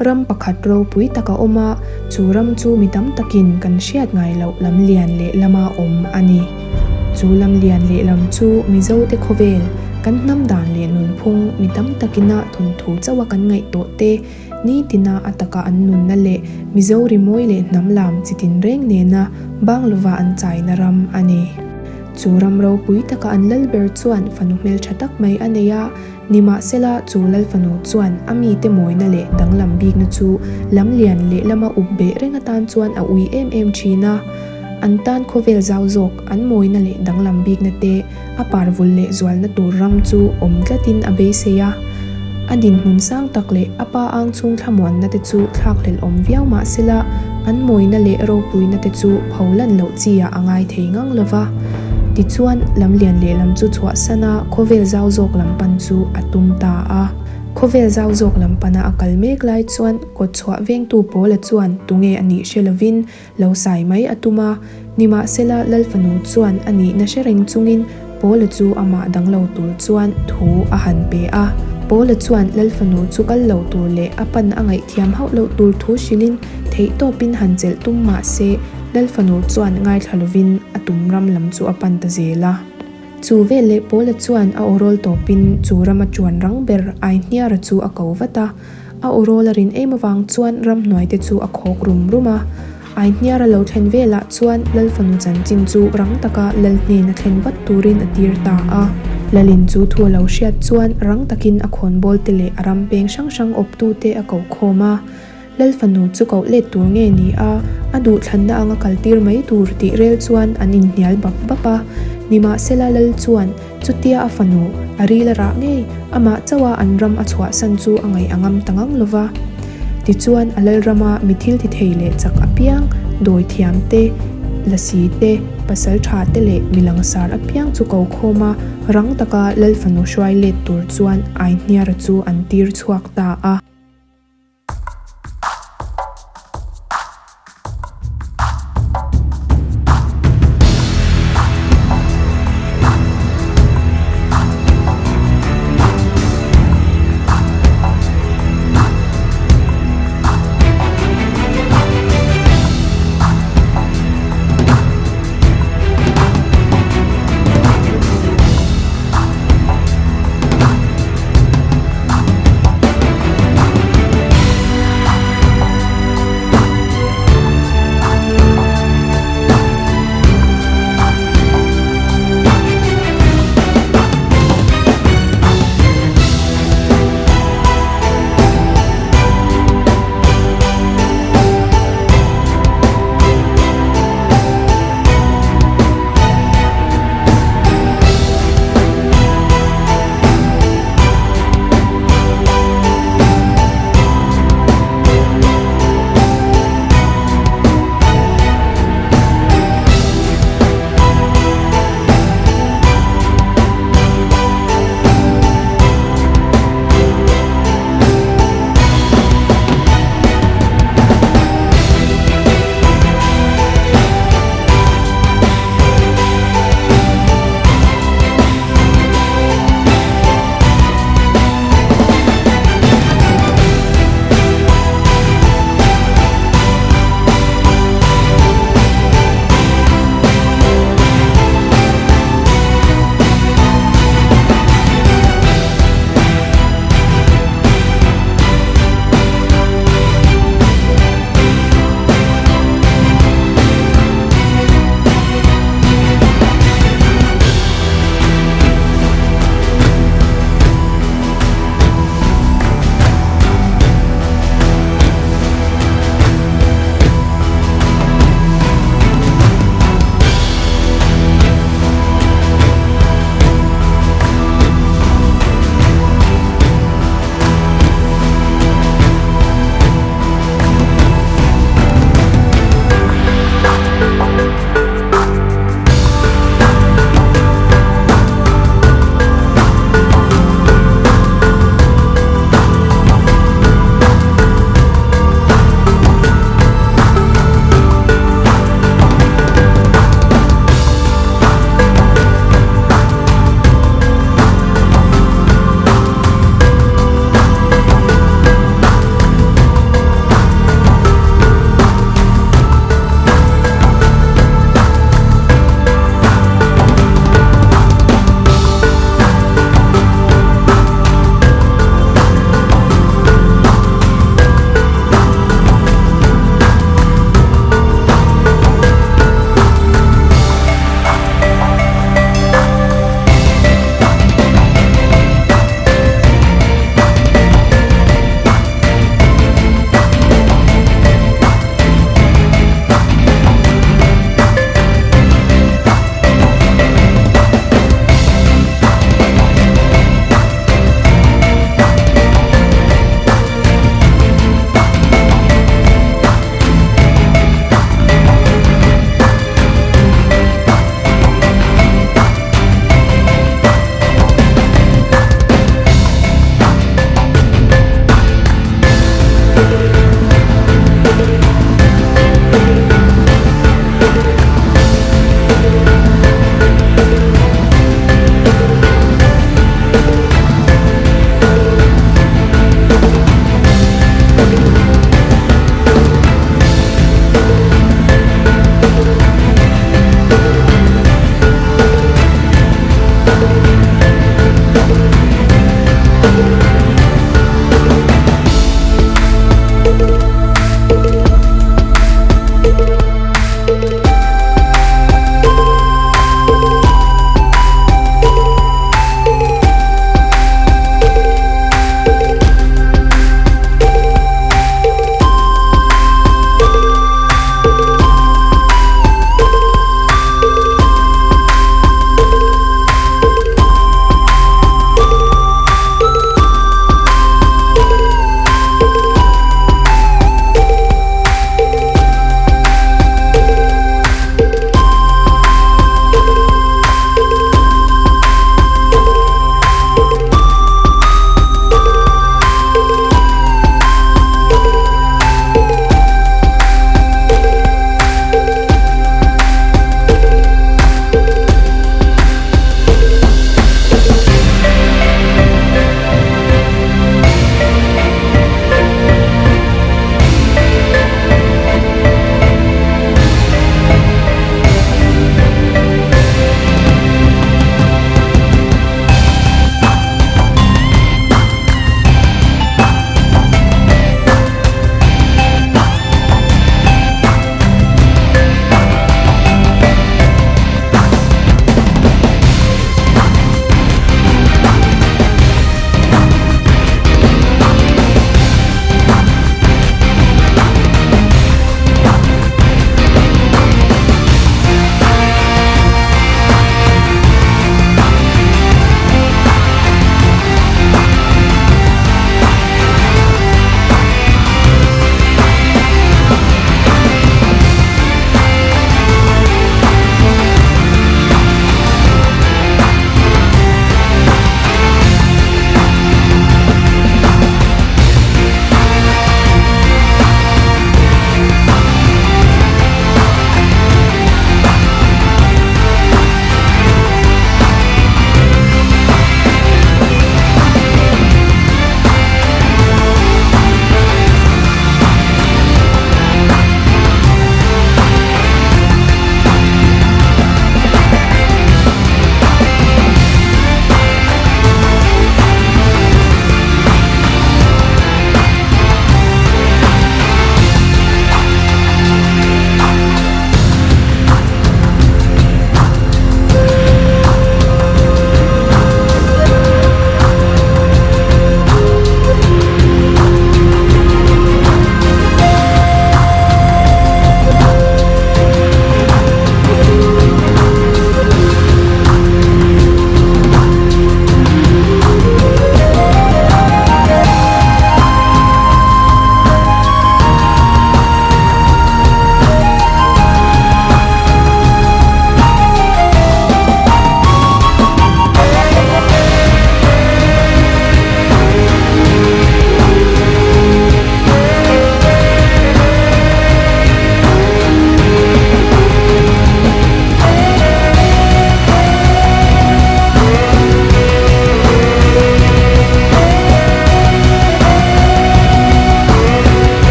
Ram pakhat ropui tak a awm a, chu ram chu mi tam takin kan hriat ngai loh lam lian leh lama awm a ni. Chu lam lian leh lam chu Mizote khawvel, kan hnam dan leh nunphung mi tam takina thawnthu chauha kan ngaihtuah te, nitina a taka an nunna leh Mizo rimawi leh hnam lam chi tinreng nena bang lova an chaina ram a ni. Chu ram ropui taka an lal ber chuan fanu hmeltha tak mai a nei a, Nimahsela, chu Lal fanu chuan a mite mawina leh danglam bikna chu lam lian leh lama up beh reng atan chuan a ui em em thin a. An tan khawvel zau zawk, an mawina leh danglam bikna te a parvul leh zualna tur ram chu awm tlatin a beisei a. A dinhmun sang tak leh a pa ang chhung thlamuanna te chu thlakhlelh awm viau mahsela, an mawina leh ropuina te chu pho lan loh chi ah a ngai thei ngang lo va. Tichuan, lamlian lehlam chu chhuahsan a, khawvel zau zawk lam pan chu a tum ta a. Khawvel zau zawk lam pana a kal mek lai chuan kawtchhuah vengtu Pawla chuan tunge a nih hre lovin lo sai mai a tum a. Nimahsela, Lal fanu chuan a nihna hre reng chungin Pawla chu amah dang lo tur chuan thu a han pe a. Pawla chuan Lal fanu chu kal lo tur leh a pan a ngaihthiam hauh loh tur thu hrilhin theihtawpin han chelh tum mah se, Lal fanu chuan ngaithla lovin a tum ram lam chu a pan ta zel a. Chu veleh Pawla chuan a awrawl tawpin chu rama ṭuan rang ber Aihniara chu a ko vat a. A awrawl a rin em avang chuan ramhnuai te chu a khawk rum rum a. Aihniara lo thlen velah chuan Lal fanu chanchin chu rang taka Lal hnena thlen vat turin a tir ta a. Lalin chu thu a lo hriat chuan rang takin a khawnbawl te leh a ram peng hrang hrang awptute a ko khawm a. Lal fanu chu koh let tur nge ni a, a duhthlanna anga kaltir mai tur tih rel chuan an inhnial bap bap a. Nimahsela Lal chuan chutia a fanu a ril a rah ngei, amah chauha an ram a chhuahsan chu a ngaih a ngam ta ngang lo va. Tichuan a Lal rama mi thil ti thei leh chak apiang, dawi thiam te, lasi te, pasal tha te leh mi langsar apiang chu ko khawm a, rang taka Lal fanu hruai let tur chuan Aihniara chu an tir chhuak ta a.